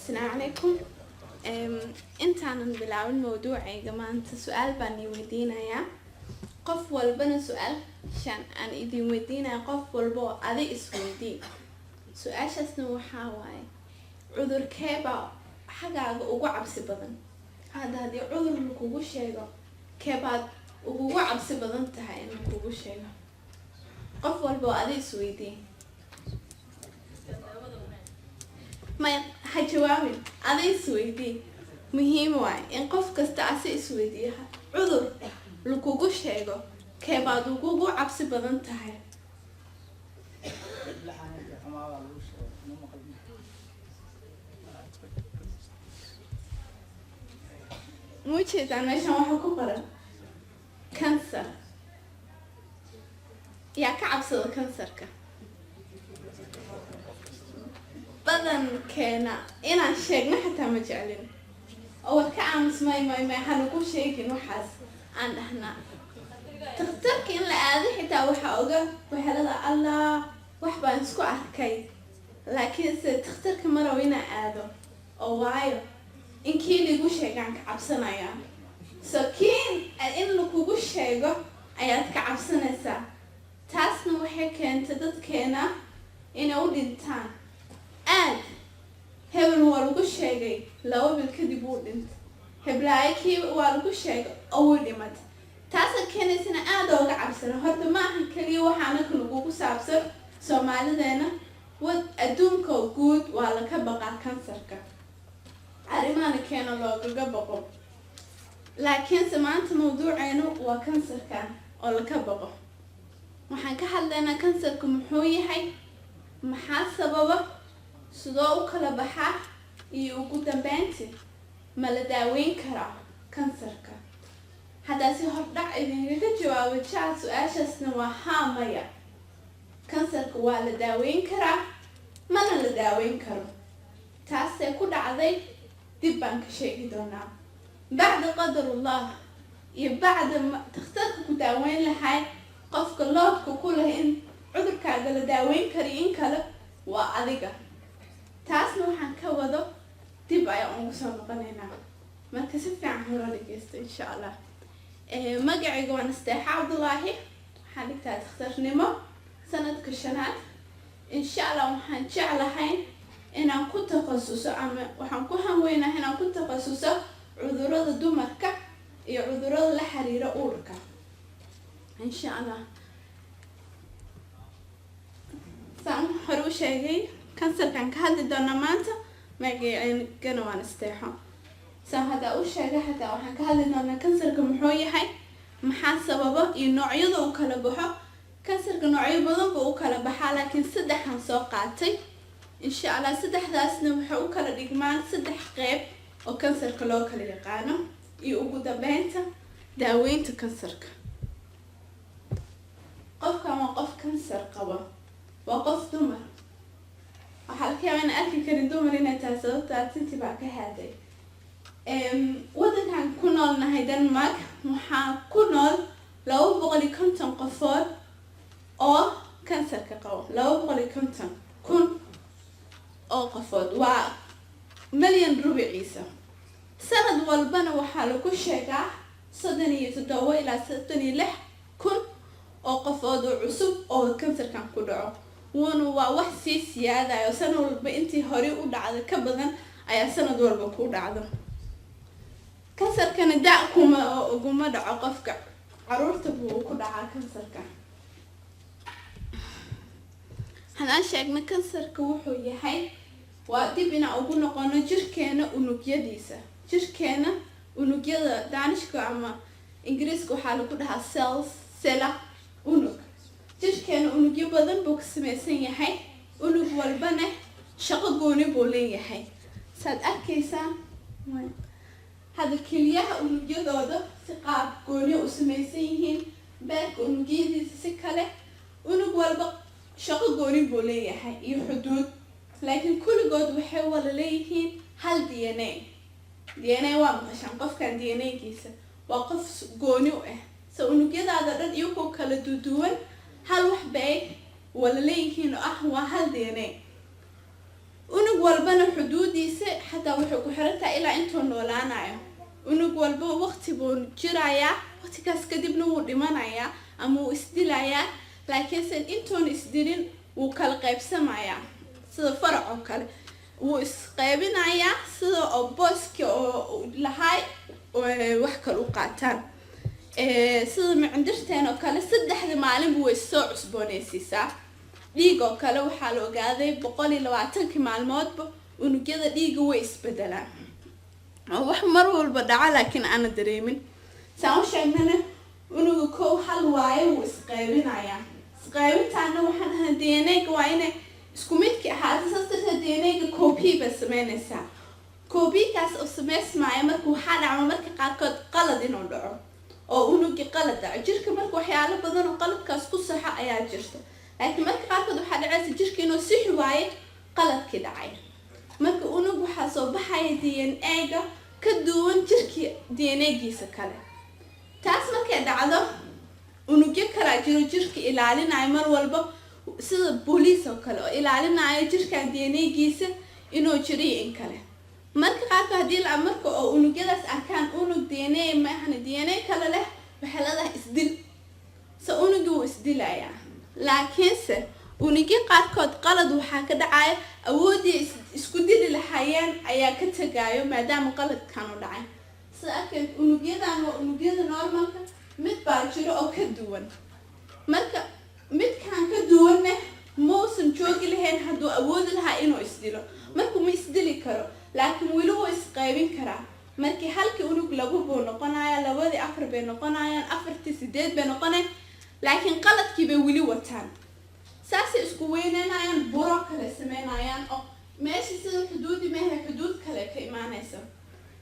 Asalaamu calaykum. Intaanan bilaabin mawduucayga maanta, su-aal baan idin weydiinayaa. Qof walbana su-aashan aan idin weydiinaya, qof walba oo adi isweydii su-aashaasna waxaa waaye: cudurkee baa xaggaaga ugu cabsi badan? Hadda haddii cudur lakugu sheego, keebaad ugugu cabsi badan tahay in lakugu sheego? Qof walba oo adi isweydii. Maya, ha jawaabin, adi isweydii. Muhiim waay in qof kasta asi isweydiiyo: cudur lakugu sheego, keebaad ugugu cabsi badan tahay? Laxanka xumaa baa lagu sheegay, ma maqlin. Ma ujeedaan meeshan waxaa ku qoran kansar? Yaa ka cabsada kansarka? Badankeena inaan sheegno xataa ma jeclin oo war ka aamus, may may may, hanagu sheegin waxaas aan dhahnaa. Takhtarka in la aado xitaa waxaa oga waxelada Allah, wax baan isku arkay, laakiinse takhtarka ma rabo inaan aado oo waayo in kii lagu sheegaan ka cabsanayaa. So kii in lakugu sheego ayaad ka cabsanaysaa. Taasna waxay keentay dadkeena inay u dhintaan aad. Hebel waa lagu sheegay, 2 bil kadib wuu dhintay. Heblaayo kii waa lagu sheegay oo wuu dhimatay. Taasa keenaysana aada ooga cabsana. Horta ma aha keliya waxa anaka lagugu saabsan Soomaalideena, wad adduunka guud waa laka baqaa kansarka, arrimahana keena loogaga baqo. Laakiinse maanta mawduuceenu waa kansarka oo laka baqo. Waxaan ka hadlaynaa kansarka muxuu yahay, maxaa sababa, sidoo u kala baxaa, iyo ugu dambeyntii ma la daaweyn karaa kansarka? Haddaa si hordhac idinkaga jawaabo jaa su-aashaasna, waa haa, maya. Kansarka waa la daaweyn karaa, mana la daaweyn karo. Taasee ku dhacday dib baan ka sheegi doonaa, bacda qadarullah iyo bacda takhtarka ku daaweyn lahay. Qofka loodka ku leh in cudurkaaga la daaweyn kariyo in kale waa adiga. Taasna waxaan ka wado dib ayaan ugu soo noqonaynaa. Marka si fiican hore dhegeysta, insha Allah. Magacayga waa Nasteexa Cabdulaahi. Waxaan dhigtaa takhtarnimo sanadka shanaad. Insha Allah waxaan jeclahay inaan ku takhasuso, ama waxaan ku hanweynahay inaan ku takhasuso cudurada dumarka iyo cudurada la xiriira uurka, insha Allah. Saan hore u sheegay, kansarkan ka hadli doonaa maanta. Magaceygana waa Nasteexo. Saan haddaa u sheegay xataa, waxaan ka hadli doonaa kansarka muxuu yahay, maxaa sababa, iyo noocyada uu kala baxo. Kansarka noocyo badan buu u kala baxaa, laakiin saddexan soo qaatay, insha Allah. Saddexdaasna waxay u kala dhigmaan saddex qeyb oo kansarka loo kala yaqaano, iyo ugu dambeynta daaweynta kansarka. Qofkan waa qof kansar qaba, waa qof dumar. Waxaa laga yaabaa inaan arki karin dumar inay tahay, sababtaa tintii baa ka haaday. Waddankan ku noolnahay, Denmark, waxaa ku nool 250 qofood oo kansarka qabo. 250,000 oo qofood waa milyan rubiciisa. Sanad walbana waxaa lagu sheegaa 37 ilaa 36 kun oo qofood oo cusub oo kansarkan ku dhaco. Wuuna waa wax sii siyaadayo. Sanad walba intii horey u dhacda ka badan ayaa sanad walba ku dhacdo. Kansarkana da kuma uguma dhaco qofka, caruurta buu ku dhacaa kansarka. Haddaan sheegno kansarka wuxuu yahay, waa dib inaan ugu noqono jirkeena unugyadiisa. Jirkeena unugyada, Daanishka ama Ingiriiska waxaa lagu dhahaa cells, celler, unug. Jirkeena unugyo badan buu ka samaysan yahay, unug walbana shaqo gooni buu leeyahay. Saad arkaysaan hadda, keliyaha unugyadooda si qaab gooni u samaysan yihiin, beerka unugyadiisa si kale. Unug walba shaqo gooni buu leeyahay iyo xuduud, laakiin kulligood waxay wada leeyihiin hal DNA. DNA waa maqashaan. Qofkan DNA-giisa waa qof gooni u ah. So unugyadaada dhan iyagoo kala duduwan, hal wax bay wada leeyihiin oo ah waa hal DNA. Unug Walbana xuduudiisa xataa waxay ku xiran tahay ilaa intuu noolaanayo. Unug walba waqti buu jirayaa, waqtigaas kadibna wuu dhimanayaa ama wuu isdilayaa, laakiinse intuuna isdilin wuu kala qaybsamayaa sida farac oo kale. Wuu isqaybinayaa sida oo booski oo lahay wax kale u qaataan. Sida micindirteen oo kale, 3da maalinba way soo cusboonaysiisaa. Dhiig oo kale waxaa la ogaaday 120kii maalmoodba unugyada dhiiga way isbedelaan, oo wax mar walba dhaca laakiin aana dareemin. Saan u sheegnana, unuga kow hal waaye, wuu isqaybinayaa. Isqaybintaana waxaan ahaa DNA-ga waa inay isku midki ahaato. Saas darteed DNA-ga copy bay sameynaysaa. Copy-gaas oo sameysmaayo marka waxaa dhacma marka qaarkood qalad inuu dhaco oo unugii qalad dhaco jirka. Marka waxyaalo badan oo qaladkaas ku saxo ayaa jirta, laakiin marka qaarkood waxaa dhacaysa jirka inuu sixi waayo qaladkii dhacay. Marka unug waxaa soo baxaya DNA-ga ka duwan jirkii DNA-giisa kale. Taas markay dhacdo, unugyo kalaa jiro jirka ilaalinayo mar walba, sida booliis oo kale, oo ilaalinayo jirkan DNA-giisa inuu jiro iyo in kale. Marka qaarkood haddii la marka oo unugyadaas arkaan unug DNA maahana DNA kale leh, waxay leedahay isdil. So unugii wuu isdilayaa, laakiinse unugyo qaarkood qalad waxaa ka dhacaya, awooddii isku dili lahaayeen ayaa ka tagaayo maadaama qaladkan u dhacay. Sida arkeed, unugyadan waa unugyada normalka, mid baa jiro oo ka duwan. Marka midkan ka duwanne mausan joogi lahayn hadduu awoodi lahaa inuu isdilo. Marka ma isdili karo, laakiin weli wuu isqaybin karaa. Markii halkii unug labo buu noqonaya, labadii afar bay noqonayaan, afartii sideed bay noqonayan, laakiin qaladkii bay weli wataan. Saasay isku weynanayaan, buro kale sameynayaan oo meesha sida xuduudi mehe xuduud kale ka imaanaysa.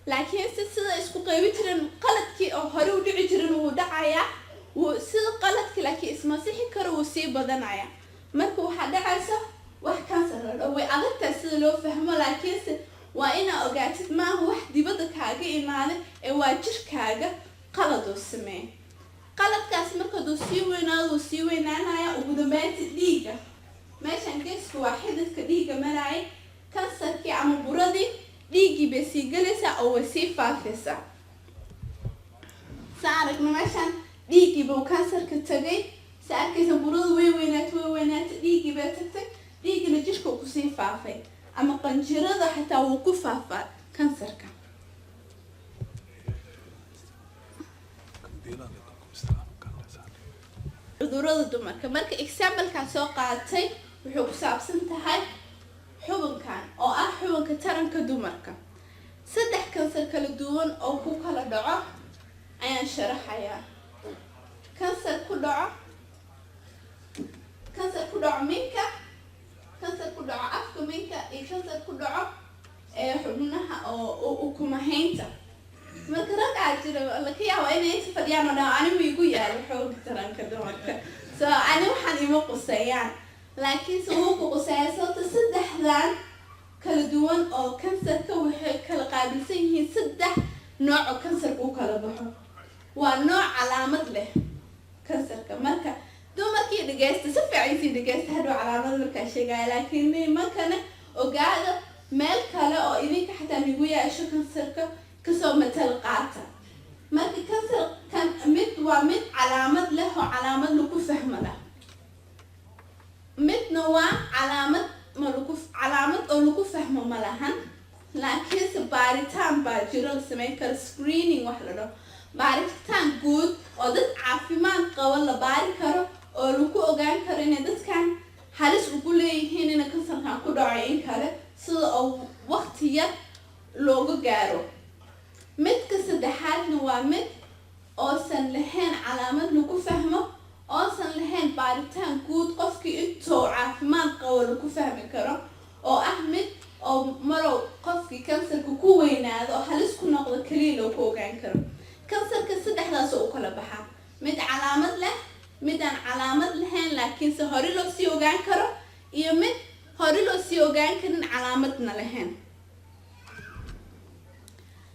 Laakiin si sida isku qaybin jireen, qaladkii oo hore u dhici jirin wuu dhacayaa, wuu sida qaladkii, laakiin isma sixi karo, wuu sii badanaya. Marka waxaa dhacaysa wax kansar la dhaho. Way adagtahay sida loo fahmo, laakiinse waa inaa ogaatid maaha wax dibadda kaaga imaaday ee waa jirkaaga qaladuu sameeyay. Qaladkaas marka haduu sii weynaado, wuu sii weynaanaya. Ugu dambeynta dhiigga meeshan geesku waa xididka dhiigga maraayay. Kansarkii ama buradii dhiiggii bay sii gelaysaa oo way sii faafaysaa. Sa aragno, meeshan dhiiggii buu kansarka tagay. Sa arkaysa, burada way weynaatay, way weynaatay, dhiiggii bay tagtay, dhiiggina jirka uu kusii faafay, ama qanjirada xitaa wuu ku faafaa kansarka. Cudurada dumarka marka examplekan soo qaatay wuxuu ku saabsan tahay xubinkan oo ah xubinka taranka dumarka. Saddex kansar kala duwan oo ku kala dhaco ayaan sharaxayaa: kansar ku dhaco minka, kansar ku dhaco afka minka, iyo kansar ku dhaco ee xubnaha oo ukumahaynta. Marka raggaa jira laka yaaba inay inta fadhiyaan oo dhan anigu igu yaalo xooga taranka dumarka, so ani waxaan ima quseeyaan, laakiinse wuu ku quseeyaa, sababta saddexdan kala duwan oo kansarka waxay kala qaabilsan yihiin saddex nooc oo kansarka u kala baxo. Waa nooc calaamad leh kansarka. Marka dumarkii dhegeysta, si fiican sii dhegeysta, hadhow calaamad markaa sheegaya, laakiin nimankana ogaada meel kale oo idinka xataa nigu yeesho kansarka kasoo matal qaata. Marka kansar kan mid waa mid calaamad leh oo calaamad lagu fahmo lah, midna waa calaamad ma lagu calaamad oo lagu fahmo ma lahan, laakiinse baaritaan baa jiro la sameyn karo, screening wax la dhaho, baaritaan guud oo dad caafimaad qabo la baari karo oo lagu ogaan karo inay dadkan halis ugu leeyihiin inay kansarkan ku dhaco in kale, sida oo waqti yar looga gaaro. Midka saddexaadna waa mid oosan lahayn calaamad lagu fahmo, oosan lahayn baaritaan guud qofkii intuu caafimaad qabo lagu fahmi karo, oo ah mid oo marow qofkii kansarka ku weynaado oo halis ku noqdo keliya loogu ogaan karo. Kansarka saddexdaas oo u kala baxaa: mid calaamad leh, mid aan calaamad lahayn laakiinse hore loo sii ogaan karo, iyo mid hore loo sii ogaan karin, calaamadna lahayn.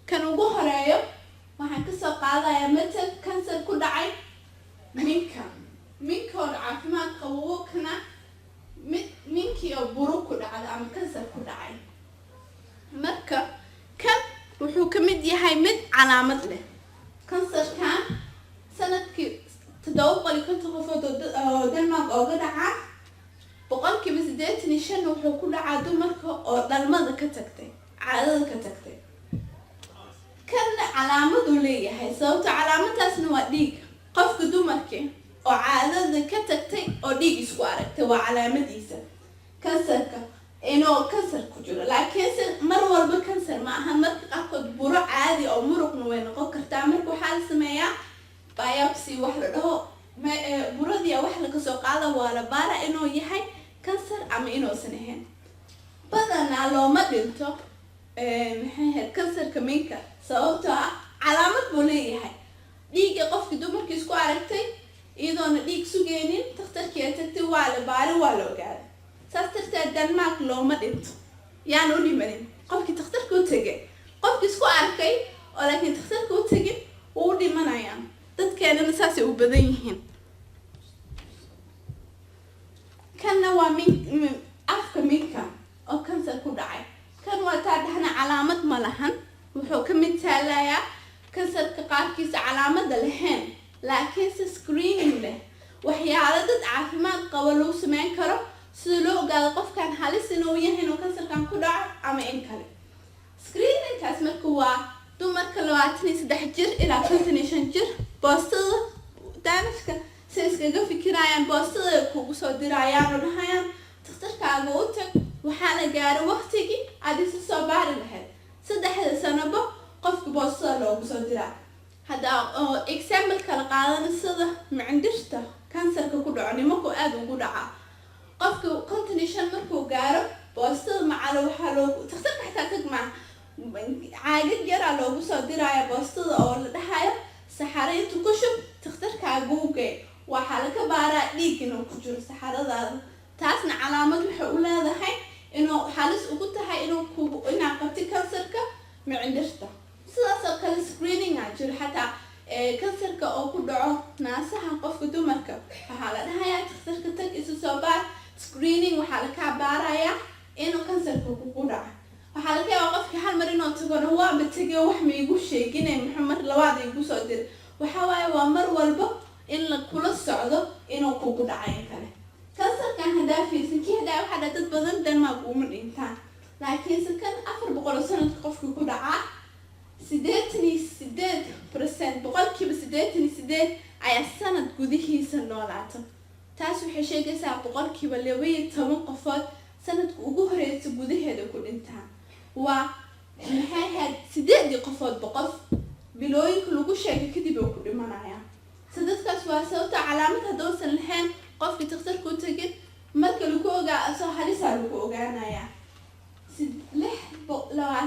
Kan ugu horeeyo waxaan kasoo qaadayaa matal kansar ku dhacay minka. Minkoon caafimaad qabo kana mid minkii oo buro ku dhacda ama kansar ku dhacay. ka mid yahay mid calaamad leh. Kansarkan sanadkii 750 qofood oo Denmark ooga dhacaa, 85% wuxuu ku dhacaa dumarka oo dhalmada ka tagtay, caadada ka tagtay. Kanna calaamaduu leeyahay, sababto calaamadaasna waa dhiig. Qofka dumarki oo caadada ka tagtay oo dhiig isku aragtay waa calaamadiisa kansarka inuu kansar ku jiro. Laakiinse mar walba kansar ma aha, marka qaarkood buro caadi oo muruqna way noqon kartaa. Marka waxaa la sameeyaa biopsy wax la dhaho, buradii wax laga soo qaada, waa la baara inuu yahay kansar ama inuusan ahayn. Badanaa looma dhinto, maxay ahayd, kansarka minka, sababtoo ah calaamad buu leeyahay. Dhiigga qofkii dumarkii isku aragtay iyadoona dhiig sugeynin, takhtarkii ay tagtay, waa la baari, waa la ogaaday. Saas darteed Denmark looma dhinto, yaan u dhimanin qofkii takhtarka u tegay. Qofkii isku arkay oo laakiin takhtarka u tegin wuu u dhimanayaan. Dadkeenana saasay u badan yihiin. Kanna waa min afka minka oo kansar ku dhacay. Kan waa taa dhahna calaamad ma lahan. Wuxuu ka mid taalayaa kansarka qaarkiisa calaamada lahayn, laakiinse screening leh, waxyaalo dad caafimaad qabo lagu sameyn karo sida loo ogaado qofkan halis inuu yahay inuu kansarkan ku dhaco ama in kale. Screeningkaas marka waa dumarka 23 jir ilaa 55 jir. Boostada Daanishka si iskaga fikirayaan, boostada kugu soo dirayaan oo dhahayaan takhtarkaaga u tag, waxaa la gaaray waqtigii aad isa soo baari lahayd. 3da sanoba qofka boostada loogu soo diraa. Hadda oo example kala qaadana, sida micindhirta kansarka ku dhaco, nimanku aada ugu dhacaa, qofka 55 markuu gaaro, boostada macalo waxaa loogu, takhtarka xataa tag maa, caagag yaraa loogu soo diraya boostada oo la dhahayo saxaro inta ku shub, takhtarkaaga u gee, waxaa laga baaraa dhiig inuu ku jiro saxaradaada. Taasna calaamad waxay u leedahay inuu halis ugu tahay inuu kugu inaa qabti kansarka micindhirta. Sidaas oo kale screening aa jiro xataa kansarka oo ku dhaco naasaha. Qofka dumarka waxaa la dhahayaa takhtarka tag, isu soo baar, screening waxaa lakaa baarayaa inuu kansarka kugu dhaco. Waxaa laga yaabaa qofkii hal mar inuu tago dhan, waaba tegay, wax ma igu sheeginay, muxuu mar labaad igu soo diray? Waxa waaye waa mar walba in la kula socdo inuu kugu dhacay in kale. Kansarkan haddaa fiirsan, kii haddaa waxaa dhaa dad badan Denmark uma dhintaan, laakiinse kan 400 oo sanadka qofkii ku dhacaa, 88%, 88% ayaa sanad gudihiisa noolaata. Taas waxay sheegaysaa 12% qofood sanadka ugu horeysa gudaheeda ku dhintaan. Waa, maxay ahayd, sideedii qofoodba qof bilooyinka lagu sheegay kadib ay ku dhimanayaan. So dadkaas waa sababta calaamad haddausan lahayn, qofkii takhtarka u tegin, marka lagu ogaa soo halisaa lagu ogaanayaa.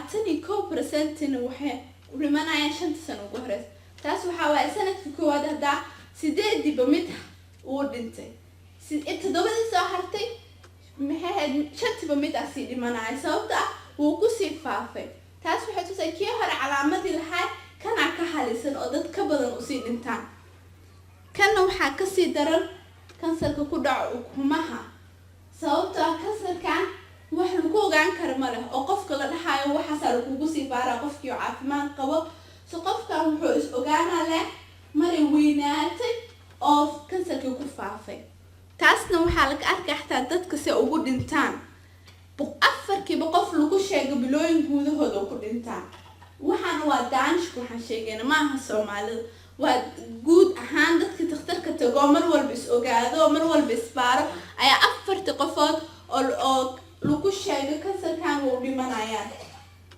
21%-ina waxay dhimanayaan 5ta sano ugu horeysa. Taas waxaa waaye sanadka koowaad haddaa sideediiba mid uu dhintay, toddobadii soo hartay, maxay ahayd, shantiiba mid aa sii dhimanaya, sababta ah wuu kusii faafay. Taas waxay tusay kii hore calaamadii lahaa kanaa ka halisan oo dad ka badan usii dhintaan. Kanna waxaa kasii daran kansarka ku dhaco ukumaha, sababtoo ah kansarkan wax lagu ogaan karo ma leh oo qofka la dhahayo waxaasaa lagugu sii baaraa qofkii oo caafimaad qabo. So qofkan wuxuu is ogaanaa leh maray weynaatay oo kansarkii ku faafay. Taasna waxaa laga arkay xataa dadka si ugu dhintaan, afarkiiba qof lagu sheego bilooyin gudahooda ku dhintaan. Waxaana waa Daanishka waxaan sheegayna, maaha Soomaalida, waa guud ahaan dadka takhtarka tago, mar walba is ogaado, mar walba isbaaro, ayaa afartii qofood oo lagu sheego kansarkan waa u dhimanayaan,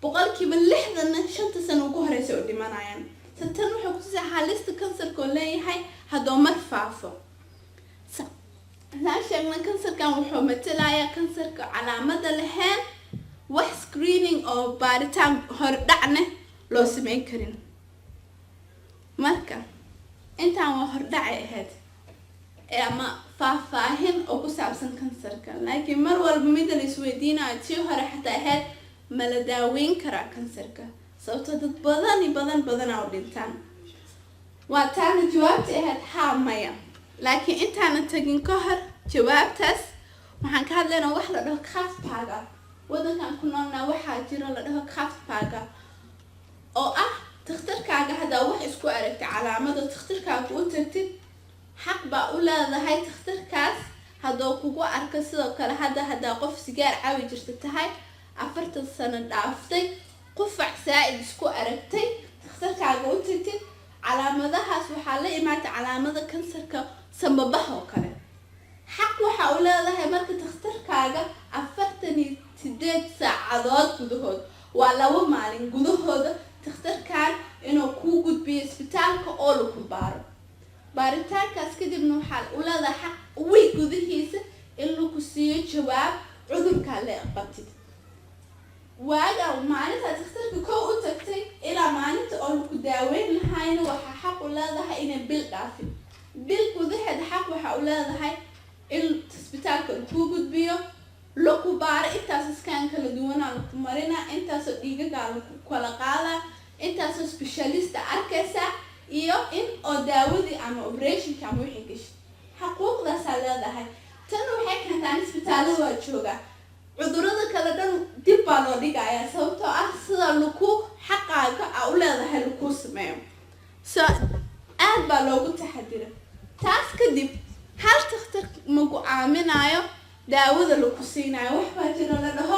60%-na 5ta sano ugu horeysa u dhimanayaan. So tan waxay kutusaa halista kansarka oo leeyahay haddoo mar faafo. Saan sheegna, kansarkan wuxuu matalayaa kansarka calaamada lahayn, wax screening oo baaritaan hordhacne loo sameyn karin. Marka intaan waa hordhacay ahayd ama faahfaahin oo ku saabsan kansarka. Laakiin mar walba mida la isweydiinayo, tii hore xataa ahayd, ma la daaweyn karaa kansarka, sababtoo dad badani badan badanaa u dhintaan? Waa taana jawaabta ahayd haa, maya. Laakiin intaana tagin ka hor jawaabtaas, waxaan ka hadlaynaa wax la dhaho kræftpakker. Wadankan ku noolnaa waxaa jira la dhaho kræftpakker. Oo ah takhtarkaaga haddaa wax isku aragtay calaamado, takhtarkaaga u tagtid, xaq baa u leedahay takhtarkaas hadduu kugu arko. Sidoo kale hadda haddaa qof sigaar cabi jirta tahay, 40 sano dhaaftay, qufac saa-id isku aragtay, takhtarkaaga u tagtid, calaamadahaas waxaa la imaatay calaamada kansarka sambabaha oo kale, xaq waxa u leedahay marka takhtarkaaga 48 saacadood gudahood, waa 2 maalin gudahooda, takhtarkan inuu kuu gudbiyo isbitaalka oo laku baaro. Baaritaankaas kadibna waxaa u leedahay xaq wiig gudihiisa in laku siiyo jawaab cudurkaa le qabtid. Waaga maalintaa takhtarka kow u tagtay ilaa maalinta oo laku daaweyn lahayna, waxaa xaq u leedahay inay bil dhaafin. Bil gudaheed xaq waxaa u leedahay in isbitaalka lakuu gudbiyo, laku baaro. Intaas scan kala duwanaa laku marinaa, intaasoo dhiigagaa laku kala qaadaa, intaasoo specialista arkaysaa, iyo in oo daawadii ama operationka ama wixii gashay. Xaquuqdaasaa leedahay. Tan waxay keentaa in isbitaalada waa joogaa, cudurada kale dhan dib baa loo dhigayaa, sababtoo ah sida laku xaqaaga a u leedahay lakuu sameeyo. So aad baa loogu taxadira. Taas kadib hal takhtar ma go-aaminayo daawada laku siinayo. Wax baa jira la dhaho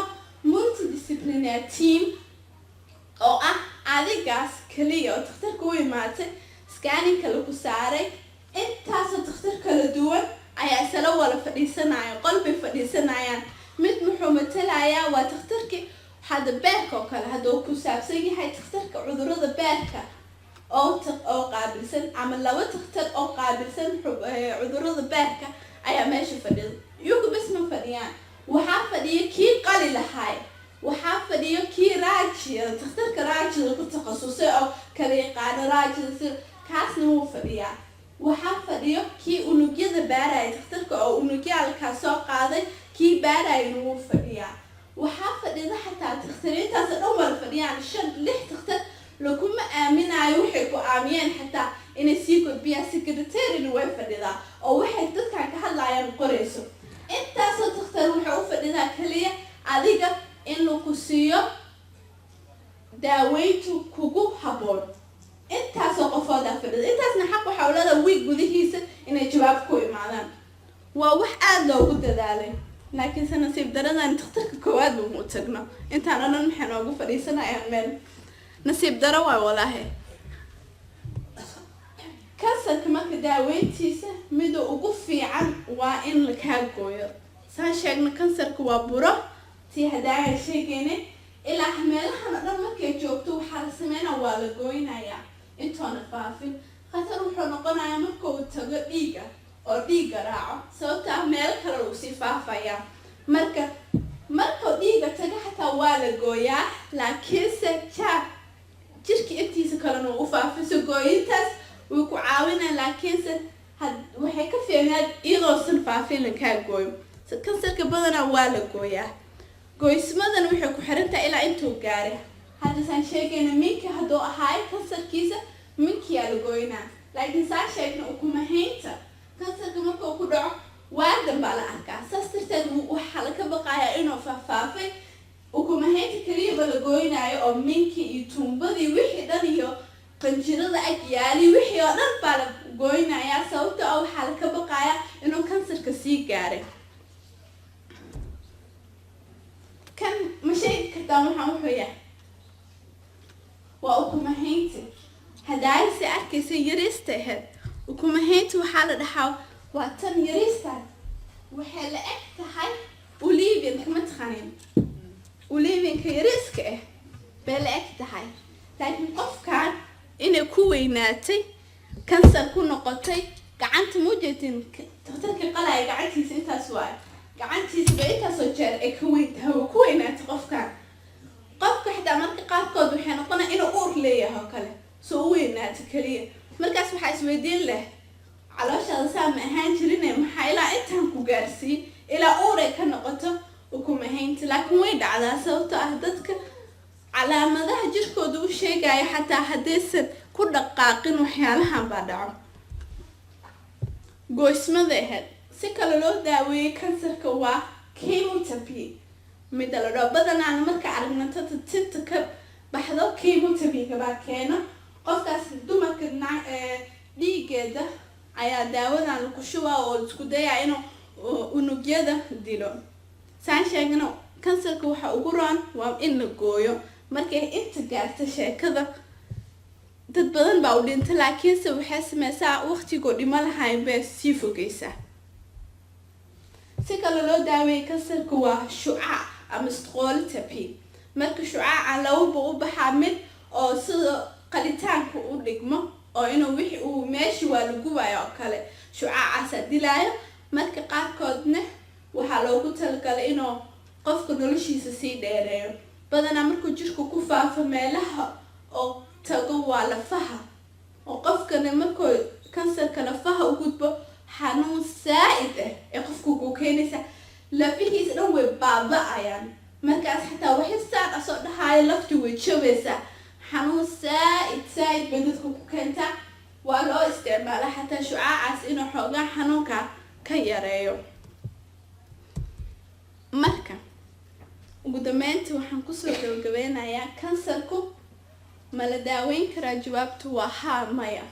multidisciplinary team, oo ah adigaas kaliya oo takhtarka u imaatay, scanningka laku saaray, intaasoo takhtar kala duwan ayaa isla wada fadhiisanaya, qolbay fadhiisanayaan. Mid muxuu matalayaa? Waa takhtarkii hadda beerka oo kale hadduu ku saabsan yahay, takhtarka cudurada beerka oo qaabilsan ama laba takhtar oo qaabilsan cudurada beerka ayaa meesha fadhida. Iyagu bes ma fadhiyaan. Waxaa fadhiya kii qali lahaay, waxaa fadhiyo kii raajida, takhtarka raajida ku takhasusay oo kala yaqaano raajida, si kaasna wuu fadhiyaa. Waxaa fadhiyo kii unugyada baaraya, takhtarka oo unugyaalkaa soo qaaday, kii baarayana wuu fadhiyaa. Waxaa fadhida xataa takhtariintaas dhan wada fadhiyaan, shan lix takhtar. Laguma aaminayo waxay go-aamiyeen xataa inay sii gudbiyaan. Secretaryna way fadhidaa oo waxay dadkan ka hadlayaan qorayso. Intaasoo takhtar waxay u fadhidaa kaliya adiga in lagu siiyo daaweyntu kugu habboon. Intaasoo qofoodaa fadhida, intaasna xaq waxaa u leedahay wiig gudihiisa inay jawaab ku imaadaan. Waa wax aada loogu dadaalay, laakiinse nasiib daradan takhtarka koowaad ba mu tagno. Intaan o dhan maxay noogu fadhiisanayaan meel? Nasiib daro waay walaahi. Kansarka marka daaweyntiisa mida ugu fiican waa in lakaa gooyo. Saan sheegno, kansarka waa buro tii hadaagan sheegaynay. Ilaa meelahan oo dhan markay joogto, waxaa la sameynaa waa la gooynayaa intoona faafin. Khatar wuxuu noqonayaa marka uu tago dhiiga oo dhiigga raaco, sababta ah meel kale uu sii faafayaa. Marka markuu dhiigga tago xataa waa la gooyaa, laakiinse jaab jirka intiisa kalena uu u faafay. So gooyintaas way ku caawinaa, laakiinse had waxay ka fiicnaad iyadoosan faafin lakaa gooyo. So kansarka badanaa waa la gooyaa. Gooysmadan waxay ku xiran tahay ilaa intuu gaaray. Haddasaan sheegayna, minka hadduu ahaay kansarkiisa, minkiyaa la gooynaa. Laakiin saa sheegna, ukumahaynta kansarka markuu ku dhaco waadan baa la arkaa. Saas darteed waxaa laka baqayaa inuu faahfaafay. Ukumahaynta keliyaba la gooynaayo oo minkii iyo tuumbadii wixii dhan iyo qanjirada ag yaali wixii oo dhan baa la gooynayaa, sababta oo waxaa laka baqayaa inuu kansarka sii gaaray. Kan ma sheegi kartaa waxaan wuxuu yahay? Waa ukumahaynta. Hadaayse arkaysa yariista ahayd. Ukumahaynta waxaa la dhahaa waa tan yariistaan. Waxay la eg tahay olivinka. Ma taqaanin olivinka yariiska ah bay la eg tahay. Laakiin qofkan inay ku weynaatay, kansar ku noqotay gacanta. Mujeedin takhtarkii qalaya gacantiisa intaas waayo, gacantiisa ba intaasoo jeer ay ka weyn tahay. Waa ku weynaatay qofkan. Qofka xitaa marka qaarkood waxay noqonaya inuu uur leeyahay oo kale, soo u weynaato keliya. Markaas waxaa isweydiin leh, calooshaada saa ma ahaan jirine, maxaa ilaa intaan ku gaarsiiy, ilaa uuray ka noqoto ukumahaynta? Laakiin way dhacdaa, sababtoo ah dadka calaamadaha jirkooda u sheegaya xataa haddaysan ku dhaqaaqin waxyaalahan baa dhaco. Gooysmada ahayd. Si kale loo daaweeyey kansarka waa chemotherapy, mida la dhaho. Badanaana marka aragna tata tinta ka Baxdo chemotherapy-ga baa keena. Qofkaas dumarka dhiigeeda ayaa daawadan lagu shubaa oo isku dayaa inuu unugyada dilo. Saan sheegno, kansarka waxa ugu roon waa in la gooyo markay inta gaarta sheekada. Dad badan baa u dhinta, laakiinse waxay sameysaa waqtigoo dhimo lahayn bay sii fogeysaa. Si kale loo daaweeyay kansarka waa shucaac ama stqolotherapy. Marka shucaaca lababa u baxaa: mid oo sida qalitaanka u dhigmo, oo inuu wixi uu meeshii waa lagu waayo oo kale shucaacaasaa dilaayo. Marka qaarkoodna waxaa loogu talagalay inuu qofka noloshiisa sii dheereeyo. Badanaa markuu jirka ku faafo, meelaha oo tago waa lafaha, oo qofkana markuu kansarka lafaha u gudbo, xanuun saa-id ah ee qofku ku keenaysa. Lafihiisa dhan way baaba-ayaan markaas, xataa waxisaan asoo dhahaayo lafti way jabaysaa. Xanuun saa-id saa-id bay dadka ku keentaa. Waa loo isticmaalaa xataa shucaacaas inuu xoogaa xanuunka ka yareeyo. Marka ugu dambeyntii waxaan kusoo gabagabeynayaa: kansarku ma la daaweyn karaa? Jawaabtu waa haa, maya.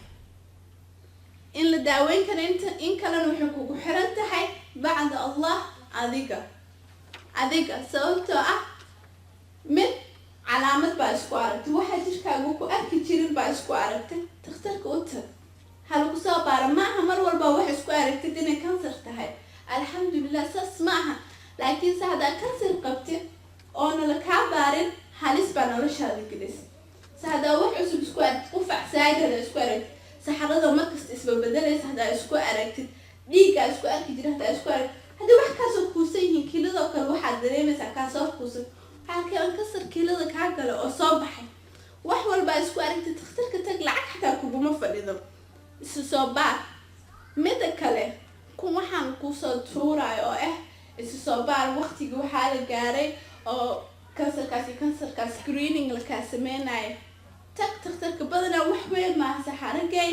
In la daaweyn kara inta in kalena waxay kugu xiran tahay bacda Allah adiga, sababtoo ah mid calaamad baa isku aragtay, waxaa jirkaaga ku arki jirin baa isku aragtay, takhtarka u tag, ha lagu soo baara. Ma aha mar walba wax isku aragtid inay kansar tahay, alxamdulilah, saas ma aha. Laakiinse haddaa kansar qabtid oona la kaa baarin, halis baa noloshaada gelis. Se haddaa wax cusub isku aragtid, qufac saa'id haddaa isku aragtid, saxarada markasta isbabedelaysa haddaa isku aragtid, dhiiggaa isku arki jira haddaa isku aragtid, haddii wax kaasoo kuusan yihiin, kilidoo kale waxaad dareemaysaa kaasoo kuusan, waxaa keen kasar kilida kaa gala oo soo baxay, wax walbaa isku aragtid, takhtarka tag. Lacag xataa kuguma fadhido, isu soo baar. Mida kale, kun waxaan kusoo tuurayo oo ah isu soo baar, waqtigii waxaa la gaaray oo kansarkaas iyo kansarkaas screening lakaa sameynayo. Tag takhtarka. Badanaa wax weyn maaha, saxaragay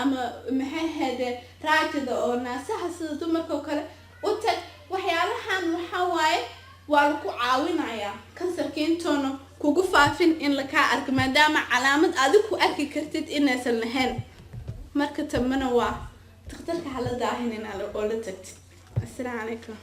ama maxay ahayde raajada oo naasaha sida dumarka oo kale u tag. Waxyaalahan waxaa waaye waa laku caawinayaa kansarka intoona kugu faafin in lakaa arko, maadaama calaamad adigu ku arki kartid inaysan lahayn. Marka tambana waa takhtarka hala daahinin oo la tagtid. Assalaamu calaykum.